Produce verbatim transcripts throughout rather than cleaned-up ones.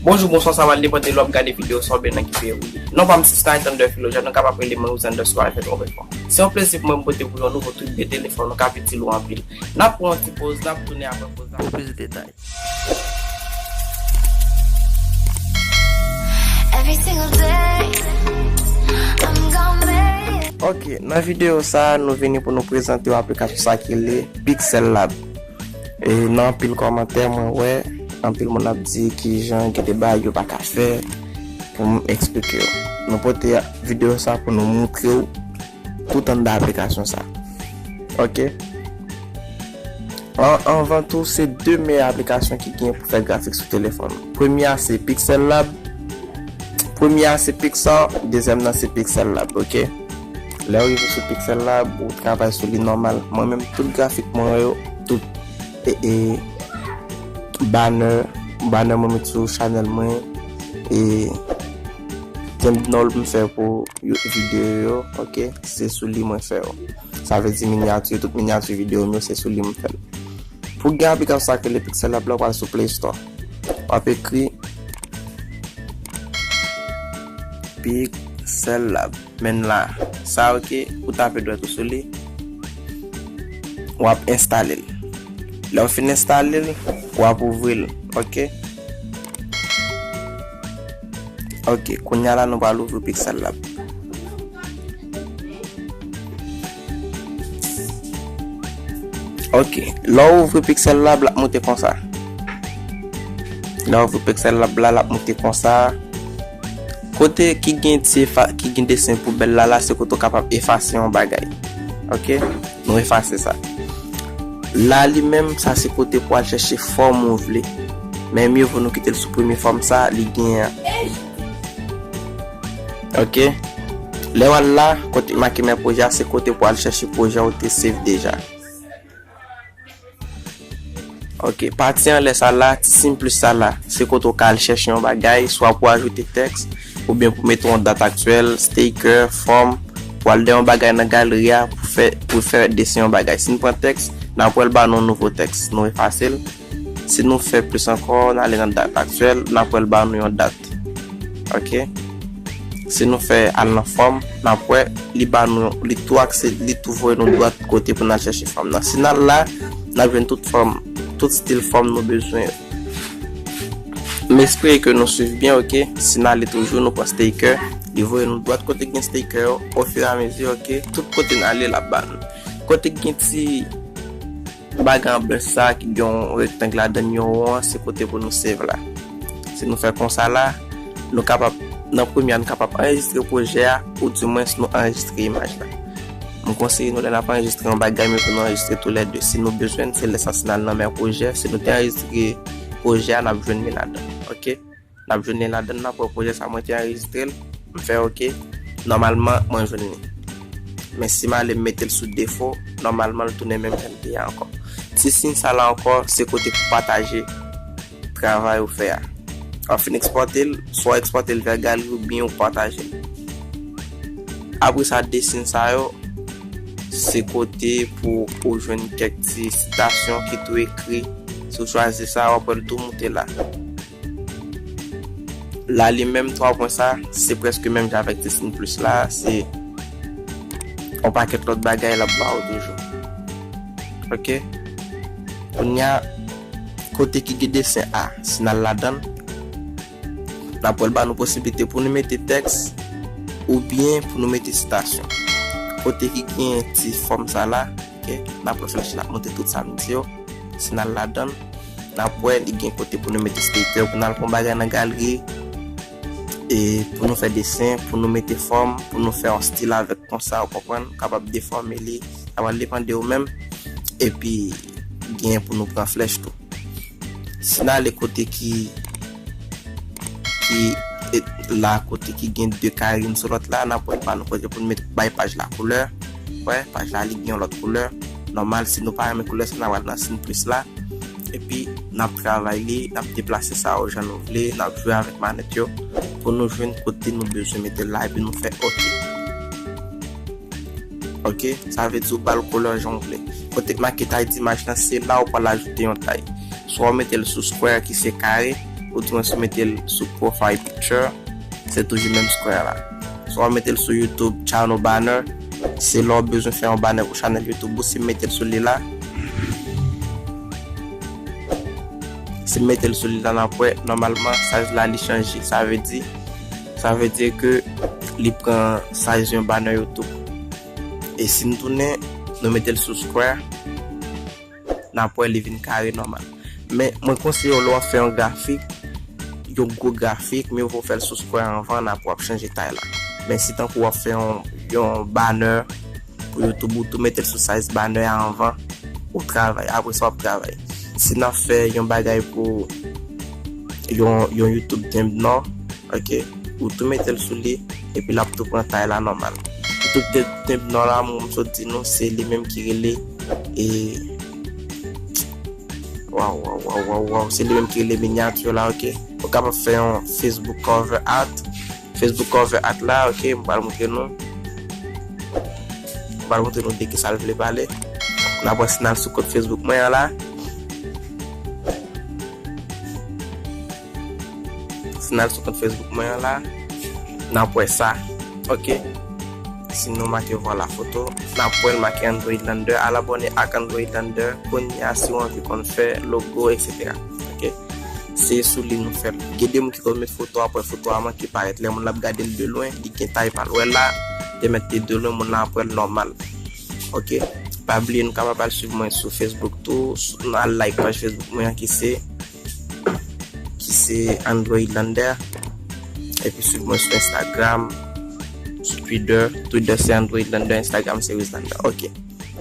Bonjou, bonswa, sa va depann de lè w ap gade videyo sa oubyen nan ki peyi w ye. Non pa m se Snight Thunder Philogène, nou kapab rele mwen Wizanders Life et Open Fon. Se yon plezi pou mwen m pote pou yon nouvo trip de telefòn, nou k ap itil ou anpil. N ap pran yon ti poz, n ap tounen apre poz la pou plis detay. Every single day, I'm gonna make it. Ok, nan videyo sa a, nou vini pou nou prezante yon aplikasyon sa ki rele Pixel Lab. E nan anpil kòmantè, mwen wè anpil moun ap di kijan gen de bagay yo pa ka fè pou m eksplike w. Nou pote videyo sa pou nou montre w tout anndan aplikasyon sa. Ok? An, anvan tou, se de meyè aplikasyon ki gen pou fè grafik sou telefòn. Premye a se Pixel Lab. Premye a se Pixar, dezyèm nan se Pixel Lab, ok? Lè w rive sou Pixel Lab, ou travay sou li nòmal. Mwen menm, tout grafik mwen yo, tout e, e, banner, banner mwen met sou chanèl mwen, e, thumbnail m fè pou yo, videyo yo, ok? Se sou li mwen fè yo. Sa vle di minyati, tout minyati videyo m yo, se sou li m fè l. Pou gen aplikasyon sa ki rele Pixel Lab la, w pral sou Play Store. W ap ekri Pixel Lab. Men la, sa ok, ou tape dwèt ou sou li. W ap enstale l. Lè w fin enstale l, w ap ouvri l, ok? Ok, kounye a la nou pral ouvri Pixel Lab. Ok, lè w ouvri Pixel Lab, l ap moute konsa. Lè w ouvri Pixel Lab la, l ap moute konsa. Kote ki gen ti efa, ki gen desen poubèl la, la se kote w kapab efase yon bagay. Ok, nou efase sa. La li menm, sa se kote pou al chèche fòm ou vle. Men mye vo nou kite l sou premye fòm sa, li gen an. Ok. Lè w al la, kote make men pwojè a, se kote pou al chèche pwojè ou te save deja. Ok, pati anlè sa la, ti siy plis sa la, se kote w ka al chèche yon bagay, swa pou ajoute tèks, oubyen pou mete yon dat aktyèl, sticker, fòm, pou al de yon bagay nan galeri a, pou fè, pou fè desen yon bagay. Si n pran tèks, n ap wè l ba nou yon nouvo tèks, nou efase l. Si nou fè plis ankò, n ale nan dat aktyèl, n ap wè l ba nou yon dat. Ok? Si nou fè al nan fòm, n ap wè li ba nou, li tou akse, li tou voye nou dwat kote pou n al chèche fòm nan. Si n al la, n ap jwenn tout fòm, tout stil fòm nou bezwen yo. M espere ke nou swiv byen, ok? Si n ale toujou, nou pran sticker, li voye nou dwat kote gen sticker yo, ofiramezi, ok? Tout kote n ale, l ap ba nou. Kote gen ti bagay an blanch sa ki gen yon rektang ladan l, yon won an, se kote pou nou save la. Si nou fè konsa la, nou kapab, nan premye a, nou kapab anrejistre pwojè a, oudimwens nou anrejistre imaj la. M konseye nou lè n ap anrejistre yon bagay, men pou nou anrejistre toulède. Si nou bezwen l, se lè sa si n al nan men pwojè. Si nou te anrejistre pwojè a, n ap jwenn li ladan. Ok? N ap jwenn li ladan, n ap wè pwojè sa mwen te anrejistre l. M fè ok. Nòmalman, mwen jwenn li. Men si m ale m mete l sou defo, nòmalman l tounen menm jan l te ye a ankò. Ti siy sa la ankò, se kote pou pataje travay ou fè a. W ap fin ekspòte l, swa w ekspòte l vè galeri oubyen ou pataje l. Apre sa, de siy sa yo, se kote pou ou jwenn kèk ti sitasyon ki tou ekri. Si w chwazi sa, w ap wè l tou moute la. La li menm, twa pwen sa, se prèske menm jan avèk ti siy plis la, se yon pakèt lòt bagay l ap ba w toujou. Ok? Kounye a, kote ki gen desen a, si n al ladan l, n ap wè l ba nou posiblite pou nou mete tèks oubyen pou nou mete sitasyon. Kote ki gen ti fòm sa la, ok, n ap wè flèch la ap montre tout sa m di yo. Si n al ladan l, n ap wè li gen kote pou nou mete sticker, pou n al pran bagay nan galeri, e pou nou fè desen, pou nou mete fòm, pou nou fè yon stil avèk konsa, ou konprann, ou kapab defòme li, sa pral depann de ou menm, epi gen pou nou pran flèch tou. Si n ale kote ki, ki, e, la kote ki gen de kare youn sou lòt la, n ap wè l ba nou kote pou n met bay paj la koulè. Wè, paj la li gen yon lòt koulè. Nòmal, si nou pa renmen koulè sa, n a pral nan siy plis la. Epi, n ap travay li, n ap deplase sa yo jan nou vle, n ap jwe avèk manèt yo pou nou jwenn kote nou bezwen mete l la, epi nou fè ok. Ok, sa vle di ou ba l koulè jan w vle. Kote k make tay dimaj lan, se la ou pral ajoute yon tay. Swa w mete l sou square ki se kare, ou di mwen si w mete l sou profile picture, se toujou menm square la. Si w mete l sou YouTube channel banner, se lè w bezwen fè yon banner pou chanèl YouTube ou, si w mete l sou li la, si w mete l sou li la, n ap wè, nòmalman, size la, li chanje. Sa vle di, sa vle di ke li pran size yon banner YouTube. E si n tounen, nou mete l sou square, n ap wè li vin kare nòmal. Men, mwen konseye w lè w ap fè yon grafik, yon gwo grafik, miyo vo w fè l sou square anvan, n ap wè w ap chanje tay la. Men si tankou w ap fè yon, yon banner pou YouTube, ou tou mete l sou size banner a anvan, ou travay. Apre sa, w ap travay. Si n ap fè yon bagay pou yon, yon YouTube thumbnail, ok, ou tou mete l sou li, epi l ap tou pran tay la nòmal. YouTube thumbnail la, mwen m sot di nou, se li menm ki rele, e, waw, waw, waw, waw, waw, se li menm ki rele miniature la, ok. Ou kapab fè yon Facebook cover art. Facebook cover art la, ok, m pral montre nou. M pral montre nou de kisa l vle pale. N ap wè si n al sou kont Facebook mwen an la. Si n al sou kont Facebook mwen an la, n ap wè sa. Ok. Si nou make vwala foto, n ap wè l make Android Lander, al abòne ak Android Lander. Kounye a, si w anvi konn fè logo, et cetera. Ok. Se sou li nou fè l. Gen de moun ki konn met foto, apre foto a manke parèt. Lè moun l ap gade l de lwen, li gen tay pa l. Wè la, te mèt te de lwen, moun la ap wè l nòmal. Ok. Pa bliye, nou kapab al swiv mwen sou Facebook tou, sou, nou al like paj Facebook mwen an ki se, ki se Android Lander. Epi swiv mwen sou Instagram, sou Twitter. Twitter se Android Lander, Instagram se Wiz Lander. Ok.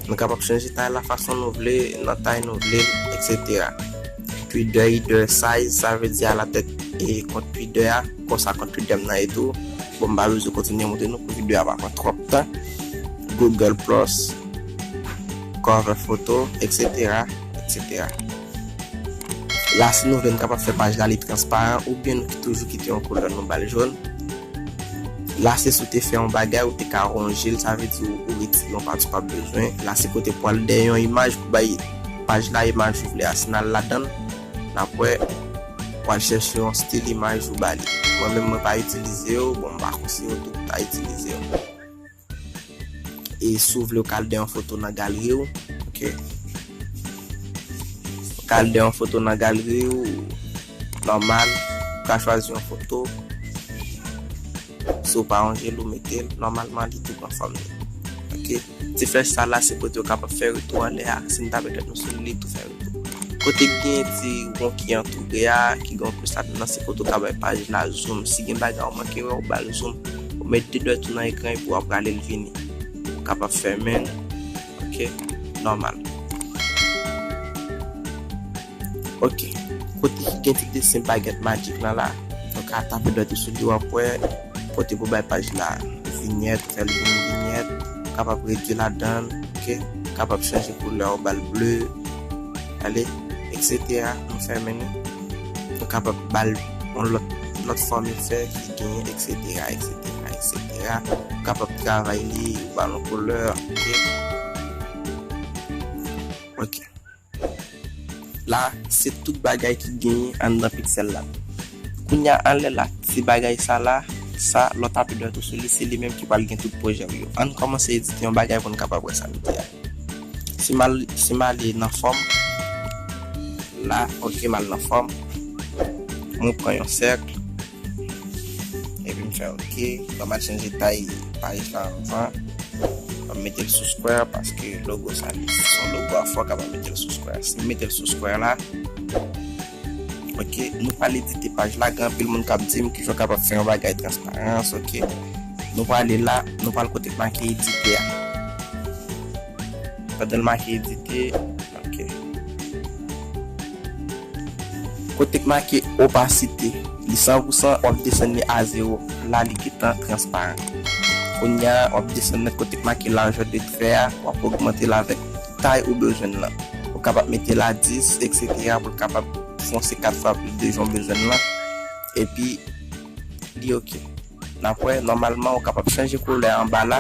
Nou kapab chanje tay la fason nou vle, nan tay nou vle l, et cetera. Twitter, either size, sa vle di alatèt e kont Twitter a, konsa kont Twitter m nan e tou. Bon, m pa bezwen kontinye montre nou pou videyo a pa pran twòp tan. Google Plus, cover photo, et cetera, et cetera. La, si nou vle, nou kapab fè paj la li transparan, oubyen nou ki toujou kite yon koulè, nou ba l jòn. La, se si w te fè yon bagay, ou te ka wonje l, sa vle di ou, ou retire yon pati w p ap bezwen. La, se kote pou al dèyè yon imaj pou bay paj la imaj ou vle a. Si n al ladan l, n ap wè, pou al chèche yon stil imaj ou ba li. Mwen menm, mwen pa itilize yo, bon, m pa konseye w tou pou ta itilize yo. E si w vle, w ka al dèyè yon foto nan galri w. Ok. W ka al dèyè yon foto nan galri w, nòmal. W ka chwazi yon foto. Si w pa wonje l, ou mete l. Nòmalman, li tou pran fòm li. Ok. Ti flèch sa la, se kote w kapab fè retou anlè a. Si n ta pètèt nou sou li, li tou fè retou. Kote k gen ti won ki antoure a, ki gen yon plis ladan nan, se kote w ka bay paj la zoom. Si gen bagay ou manke wè, ou ba l zoom. Ou met de dwèt ou nan ekran epi w ap rale l vini. Ou kapab fèmen l. Ok, nòmal. Ok, kote ki gen ti desen bagèt majik lan la, ou ka tape dwèt ou sou li, w ap wè kote pou bay paj la vinyèt, fè l vin vinyèt, ou kapab redui ladan l, ok, ou kapab chanje koulè, ou ba l ble, ale, et cetera. Nou fèmen li. Nou kapab ba l yon lòt, lòt fòm efè ki genyen, et cetera, et cetera, et cetera. Ou kapab travay li, ou ba l yon koulè, ok. Ok. La, se tout bagay ki genyen anndan piksèl la. Kounye a, anlè la, ti bagay sa la, sa, lè w tape dwèt ou sou li, se li menm ki pral gen tout pwojè w yo. Ann kòmanse edite yon bagay pou n kapab wè sa nou te a. Si m al, si m ale nan fòm, la, ok, m al nan fòm. Mwen pran yon sèk. Epi m fè ok. Bon, m al chanje tay paj la anvan. Bon, m mete l sou square paske logo sa li se yon logo a fò, w kapab mete l sou square. Si m mete l sou square la, ok, nou pral edite paj la. Gen anpil moun k ap di m kijan w kapab fè yon bagay transparans, ok. Nou prale la, nou pral kote k make edite a. Pandan l make edite, ok. Kote k make opasite, li san pou san, w ap desann li a zewo. La, li gentan transparan. Kounye a, w ap desann nèt kote k make lajè de trè a, w ap ogmante l avèk tay ou bezwen l lan. Ou kapab mete l a dis, et cetera, pou l kapab fonse kat fwa plis de jan w bezwen l lan. Epi, li ok. N ap wè, nòmalman, ou kapab chanje koulè anba la.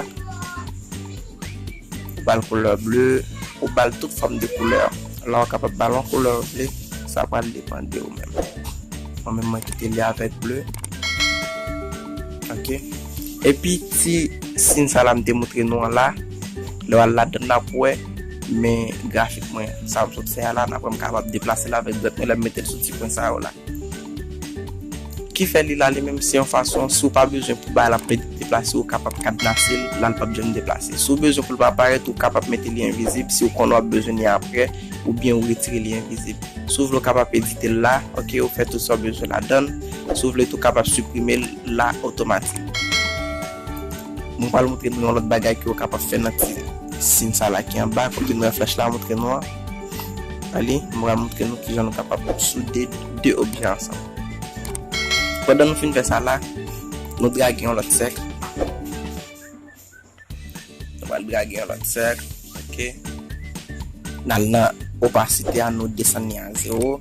Ou ba l koulè ble, ou ba l tout fòm de koulè. La, ou kapab ba l yon koulè ou vle, sa pral depann de ou menm. Mwen menm mwen kite li avèk ble. Ok. Epi ti siy sa la m te montre nou an la, lè w al ladann la pou wè, men grafik mwen, sa m sot fè a la, n ap wè m kapab deplase l avèk dwèt mwen lè m mete l sou ti pwen sa yo la. Ki fè li la li menm se yon fason, si w pa bezwen pou bagay la ap deplase, ou kapab kadnase l, la l p ap janm deplase. Si w bezwen pou l pa parèt, ou kapab mete li envizib, si w konnen w ap bezwen li apre, oubyen ou retire li envizib. Si w vle, w kapab edite l la, ok, ou fè tout sa w bezwen ladan l. Si w vle tou, w kapab siprime l la otomatik. Mwen pral montre nou yon lòt bagay ke w kapab fè nan ti siy sa la ki anba, kote nou wè flèch la montre nou an. Alè, mwen pral montre nou kijan nou kapab soude de objè ansanm. Pandan nou fin fè sa la, nou drage yon lòt sèk. Nou pral drage yon lòt sèk. Ok. N al nan opasite a, nou desann li a zewo.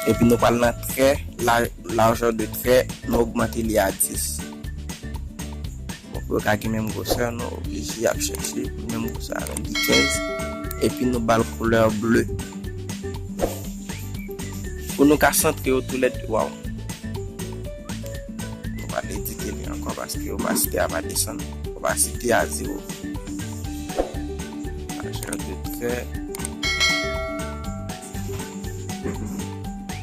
Epi nou pral nan trè, la, largeur de trait, nou ogmante li a dis. Bon, pou yo ka gen menm gwosè, nou oblije ap chèche pou menm gwosè avè li, kenz. Epi nou ba l koulè ble. Pou nou ka santre yo toulède, waw. Nou pral edite li ankò paske opasite a pa desann. Opasite a zewo. Largeur de trait.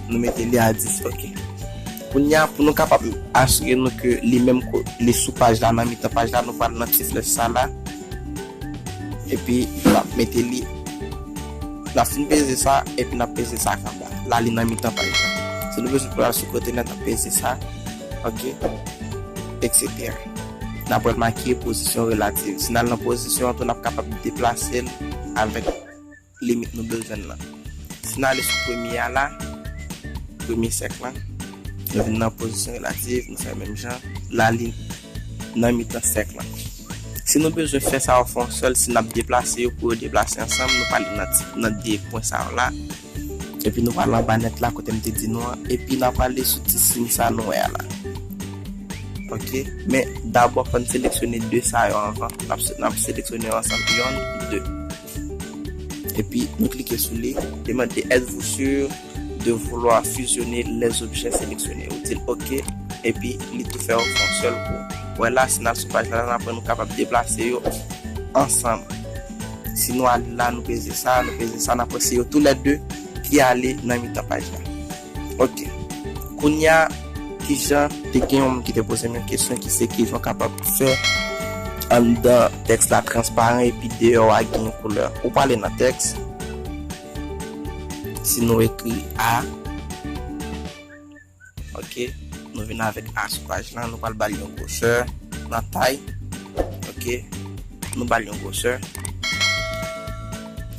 Nou mete li a dis, ok. Kounye a, pou nou kapab asire nou ke li menm ko-, li sou paj la, nan mitan paj la, nou pral nan ti flèch sa la. Epi, n ap mete li, n ap fin peze sa, epi n ap peze sa k anba. La, li nan mitan paj la. Si nou bezwen pou l al sou kote nèt, n ap peze sa. Ok. Etsetera. N ap wè l make pozisyon relativ. Si n al nan pozisyon an tou, n ap kapab deplase l avèk limit nou bezwen l lan. Si n ale sou premye a la, premye sèk lan, nou vin nan pozisyon relativ, nou fè menm jan, la li nan mitan sèk lan. Si nou bezwen fè sa yo fè yon sèl, si n ap deplase yo pou yo deplase ansanm, nou pale nan ti, nan de pwen sa yo la. Epi nou pale anba nèt la kote m te di nou an, epi n ap pale sou ti siy sa nou wè a la. Ok, men dabò fò n seleksyone de sa yo anvan. N ap, n ap seleksyone yo ansanm, yonn, de. Epi nou klike sou li, li mande, êtes-vous sûr de vouloir fusionner les objets sélectionnés? Ou di l ok, epi li tou fè yo fè yon sèl kou. Wè la, si n al sou paj la, n ap wè nou kapab deplase yo ansanm. Si nou ale la, nou peze sa, nou peze sa, n ap wè se yo toulède ki ale nan mitan paj la. Ok. Kounye a, kijan, te gen yon moun ki te poze m yon kesyon ki se kijan w kapab fè anndan tèks la transparan epi deyò a gen koulè. Ou prale nan tèks, si nou ekri A, ok, nou vin avèk A sou paj la, nou pral ba l yon gwosè nan tay, ok, nou ba l yon gwosè.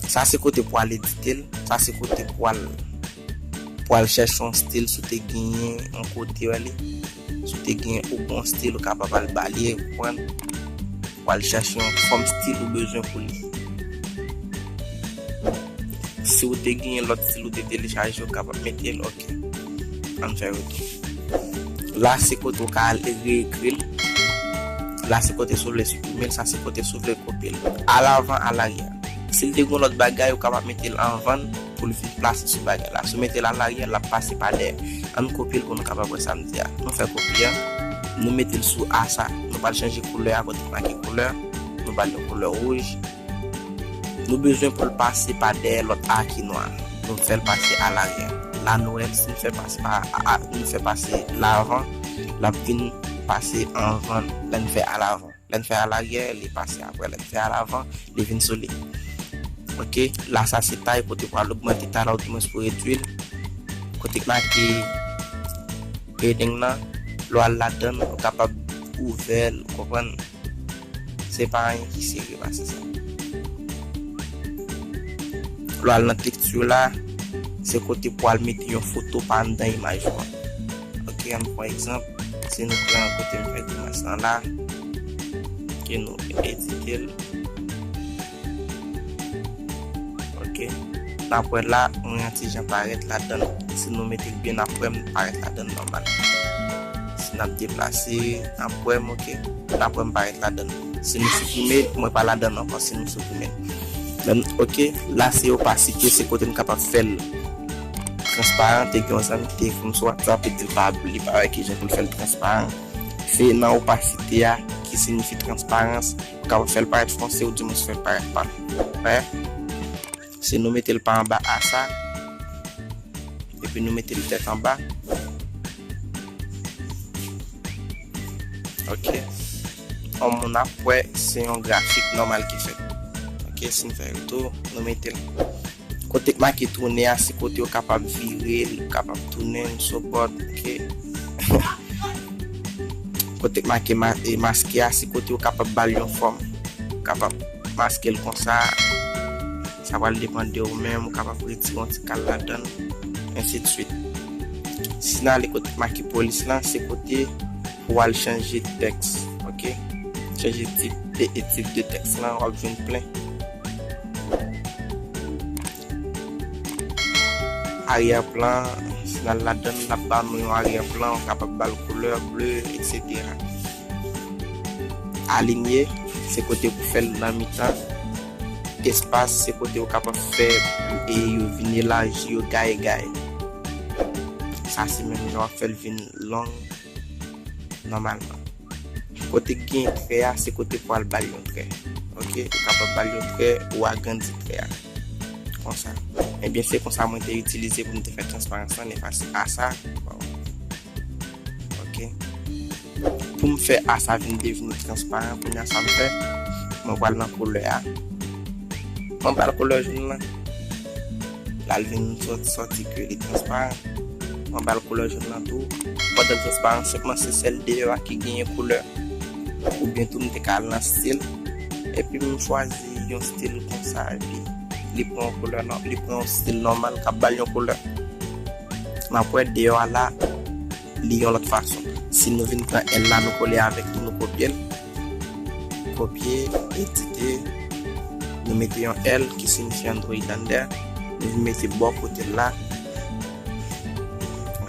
Sa se kote pou al edite l, sa se kote pou al pou al chèche yon stil, si w te genyen yon kote, wè li. Si w te genyen ou gon stil, ou kapab al ba li, ou konprann? Ou al chèche yon fòm stil ou bezwen pou li. Si w te genyen lòt stil ou te telechaje, ou kapab mete l, ok. Ann fè retou. La, se kote ou ka al reekri l. La, se kote si w vle siprime l, sa se kote si w vle kopye l. Alavan, alaryè. Si l te gon lòt bagay, ou kapab mete l anvan l pou l vin plase sou bagay la. Si w mete l alaryè, l ap pase pa dèyè. Ann kopye l pou nou kapab wè sa m di a. Nou fè kopi a. Nou mete l sou A sa. Nou pral chanje koulè a kote make koulè. Nou ba l yon koulè wouj. Nou bezwen pou l pase pa dèyè lòt A ki nwa. Nou fè l pase alaryè. La nou wè si n fè pase pa, a, a, nou fè pase lavan, l ap vin pase anvan lè n fè alavan. Lè n fè alaryè, li pase apre. Lè n fè alavan, li vin sou li. Ok, la sa se tay kote pou al ogmante tay la, oudimwens pou redwi l. Kote k make heading nan, lè w al ladan l, ou kapab ouvè l, ou konprann? Se pa anyen ki serye pase sa. Lè w al nan teksti la, se kote pou al mete yon foto pa anndan imaj ou an. Ok, ann pran egzanp. Si nou pran kote m fè grimans lan la, ke nou edite l. Ok. N ap wè la, mwen yon ti jan parèt ladan l. Si nou mete l byen, n ap wè m parèt ladan l nòmal. Si n ap deplase, n ap wè m, ok. N ap wè m parèt ladan l. Si nou siprime, mwen pa ladan l ankò, si nou siprime l. Men, ok, la se opasite, se kote n kapab fè l transparan, te gen yon zanmi ki te ekri m sou WhatsApp, li di l pa, li pa wè kijan pou l fè l transparan. Se nan opasite a, ki siyifi transparans, ou kapab fè l parèt fonse, ou di mwens fè l parèt pal. Wè? Si nou mete l pa anba a sa, epi nou mete l tèt anba. Ok. On moun ap wè se yon grafik nòmal ki fèt. Ok, si n fè l tou, nou mete l. Kote k make tounen a, se kote w kapab vire l, ou kapab tounen l sou bòd, ok. Kote k make ma-, e maske a, se kote w kapab ba l yon fòm. Ou kapab maske l konsa. Sa pral depann de ou menm, ou kapab retire yon ti kal ladan l, ensi de swit. Si n ale kote k make polis lan, se kote pou w al chanje tèks, ok? Chanje tit, e, e tit de tèks lan, w ap jwenn plen. Aryè plan, si n al ladan l, l ap ba nou yon aryè plan, ou kapab ba l koulè ble, etsetera. Alinye, se kote pou fè l nan mitan. Espas, se kote ou kapab fè e yo vin elaji, yo gaye gaye. Sa se menm jan w ap fè l vin long nòmalman. Kote k gen trè a, se kote pou al ba l yon trè. Ok, ou kapab ba l yon trè ou agrandi trè a. Konsa. Ebyen, se konsa mwen te itilize pou m te fè transparans lan, efase a sa. Bon. Ok. Pou m fè a sa vin devni transparan, kounye a sa m fè, mwen pral nan koulè a. Mwen pral koulè jòn lan. L al vin sòti, sòti ke li transparan. Mwen pral koulè jòn lan tou. Pandan l transparan, senpman se sèl deyò a ki genyen koulè. Oubyen tou m te ka al nan stil. Epi m chwazi yon stil konsa, epi li pran yon koulè nò-, li pran yon stil nòmal k ap ba l yon koulè. N ap wè deyò a la, li yon lòt fason. Si nou vin pran L la, nou kole avèk li, nou kopye l. Kopye, edite. Nou mete yon L ki siyifi Android anndan. Nou vin mete bò kote l la.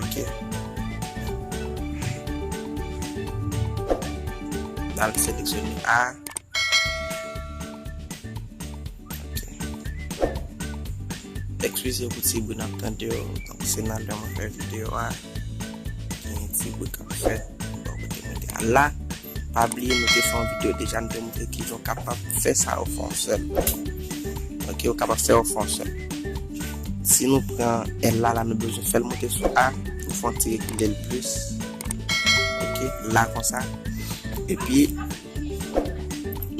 Ok. N al seleksyone A. Ok. Eskize pou ti bri n ap tande yo. Donk, se nan lè mwen fè videyo a, gen ti bri k ap fèt bò kote mwen te a la. Pa bliye, nou te fè yon videyo deja, nou te montre kijan w kapab fè sa yo fè yon sèl. Ok, ou kapab fè yo fè yon sèl. Si nou pran L la, la nou bezwen fè l monte sou A, nou fè yon ti rekile l plis. Ok, la konsa. Epi,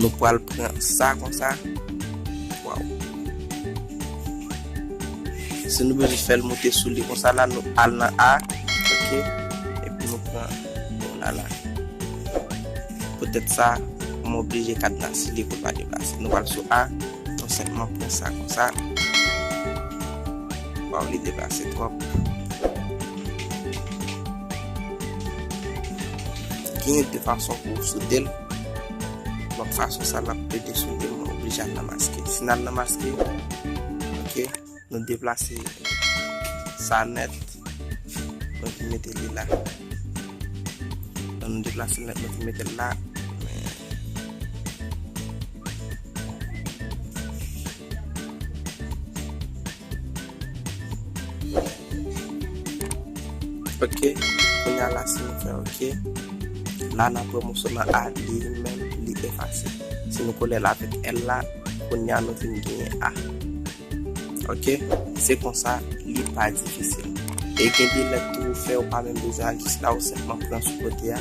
nou pral pran sa konsa. Waw. Si nou bezwen fè l monte sou li konsa la, nou al nan A, ok, epi nou pran, bon, la, la. Poutèt sa, m oblije kadnase li pou l pa deplase. Nou pral sou A, nou senpman pran sa konsa. Waw, li deplase twòp. Genyen de fason pou w soude l. Lòt fason sa l ap plede sou li, mwen oblije al nan maske. Si n al nan maske, ok, nou deplase sa nèt, nou vin mete li la. Lè nou deplase nèt, nou vin mete l la. Men, ok, kounye a la, si nou fè ok, la n ap wè moso nan A, li menm, li efase. Si nou kole l avèk L la, kounye a nou vin genyen A. Ok, se konsa, li pa difisil. E gen de lèt tou ou fè, ou pa menm bezwen al jis la, ou senpman pran sou kote a.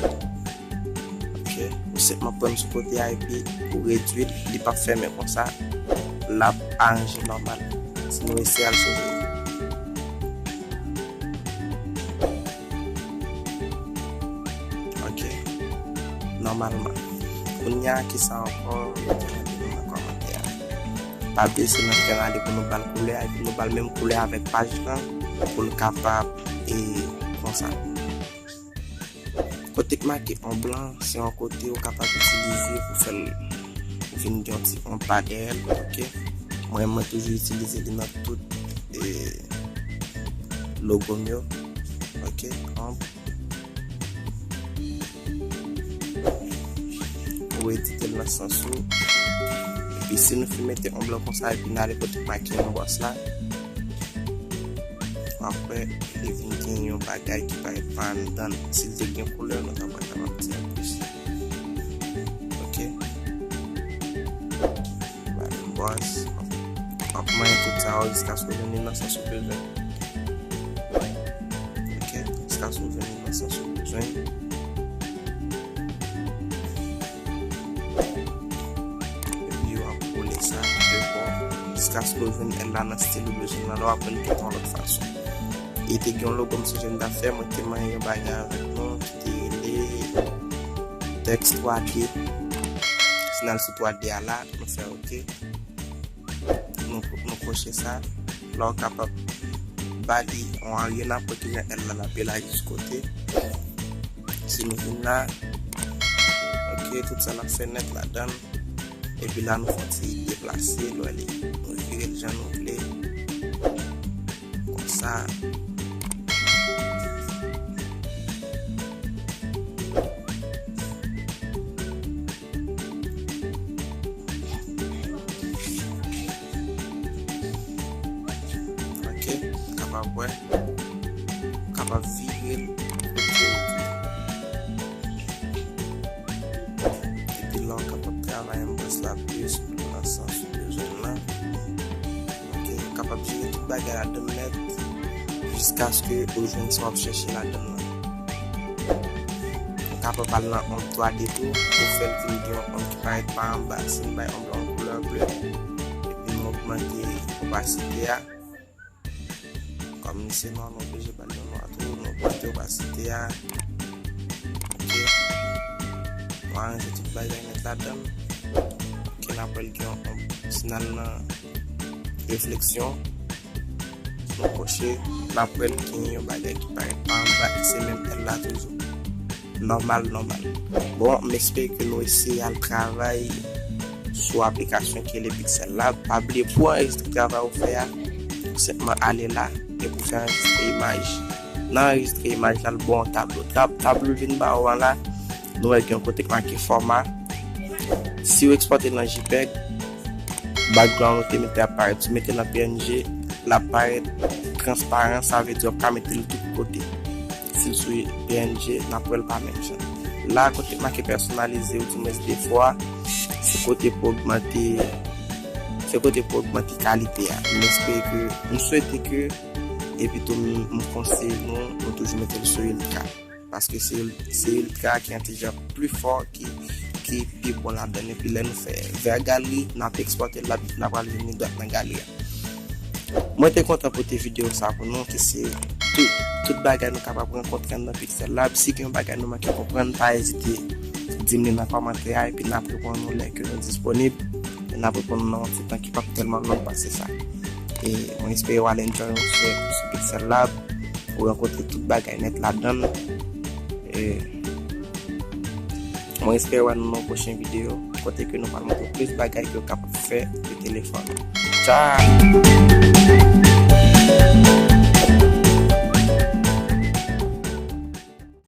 Ok, ou senpman pran sou kote a epi ou redui l, li p ap fèmen konsa, l ap aranje nòmal. Si nou eseye al sou li. Ok, nòmalman. Kounye a, kisa ankò, mete nan kòmantè a. Pa bliye se nan fè n ale pou nou ba l koulè a, epi nou ba l menm koulè avèk paj lan, pou l kapab, e, konsa. Kote k make an blan, se yon kote ou kapab itilize pou fè l vin gen yon ti ombre dèyè l, ok? Mwen, mwen toujou itilize li nan tout, e, logo m yo, ok? Ombre. Ou edite l nan sans ou. Epi si nou fin mete ombre lan konsa, epi n ale kote k make yon wòs la. W Apre, li vin gen yon bagay ki parèt pa anndan l. Si l te gen koulè, nou ta pral kapab di anplis. Ok. Ba l yon bwaz. W ap manyen tout sa yo jiskaske w jwenn li nan sans ou bezwen. Ok. Jiskaske w jwenn li nan sans ou bezwen. Epi w ap kole sa de bò jiskaske w jwenn èl la nan stil ou bezwen l lan. Lè w ap wè l gen yon lòt fason. E te gen yon logo m sonje m ta fè, mwen te manyen yon bagay avèk nou ki te rele Text twa D. Si n al sou twa D a la, nou fè ok. Nou, nou kwoche sa. La w kapab ba li yon arye n ap wè kijan èl la l ap elaji sou kote. Si nou vin la, ok, tout sa n ap fè nèt ladan l. Epi la, nou fè yon ti deplase, nou ale, nou vire l jan nou vle. Konsa. Ok, kapab wè, kapab vire l kote ou vle. Epi la, w kapab travay anbas la plis nan sans ou bezwen l lan. Ok, ou kapab jere tout bagay ladan l nèt jiskaske ou jwenn sa w ap chèche ladan l lan. Ou kapab al nan onb twa D tou, ou fè l vin gen yon onb ki parèt pa anba. Si m bay onb la yon koulè ble, epi m ogmante opasite a. Kòm li se nwa, nou oblije ba l yon nwa tou, nou ogmante opasite a. Ok. Nou aranje tout bagay nèt ladan l. Ok, n ap wè l gen yon, yon, si n al nan refleksyon, nou kwoche, n ap wè l gen yon bagay ki parèt pa anba, ki se menm èl la toujou. Nòmal, nòmal. Bon, m espere ke nou eseye al travay sou aplikasyon ki rele Pixel Lab. Pa bliye pou anrejistre travay ou fè a, ou senpman ale la, epi w fè anrejistre imaj. Nan anrejistre imaj la, l ba w yon tablo. Tab-, tablo vin ba ou an la, nou wè gen yon kote k make fòma. Si w ekspòte l nan JPEG, background ou te mete ap parèt. Si w mete l nan PNG, l ap parèt transparan, sa vle di w ap ka mete l tout kote. Si l sou PNG, n ap wè l pa menm jan. La, kote k make pèsonalize, ou di mwens defwa, se kote pou ogmante, se kote pou ogmante kalite a. M espere ke, m swete ke, epi tou m, m konseye nou, nou toujou mete l sou iltra. Paske se, se iltra ki entèlijans pli fò, ki, ki pi bon ladan l. Epi lè nou fè vè galeri, n ap ekspòte l la, n ap al vin li dwat nan galeri a. Mwen te kontan pote videyo sa pou nou, ki se tout, tout bagay nou kapab rankontre anndan Pixel Lab. Si gen yon bagay nou manke konprann, pa ezite di m li nan kòmantè a, epi n ap reponn nou lè ke nou disponib. E n ap reponn nou nan yon ti tan ki p ap tèlman long pase sa. E mwen espere w al enjoy yon sou, sou Pixel Lab, ou rankontre tout bagay nèt ladan l. E mwen espere wè nou nan yon pwochen videyo, kote ke nou pral montre w plis bagay ke w kapab fè de telefòn ou. Tchao!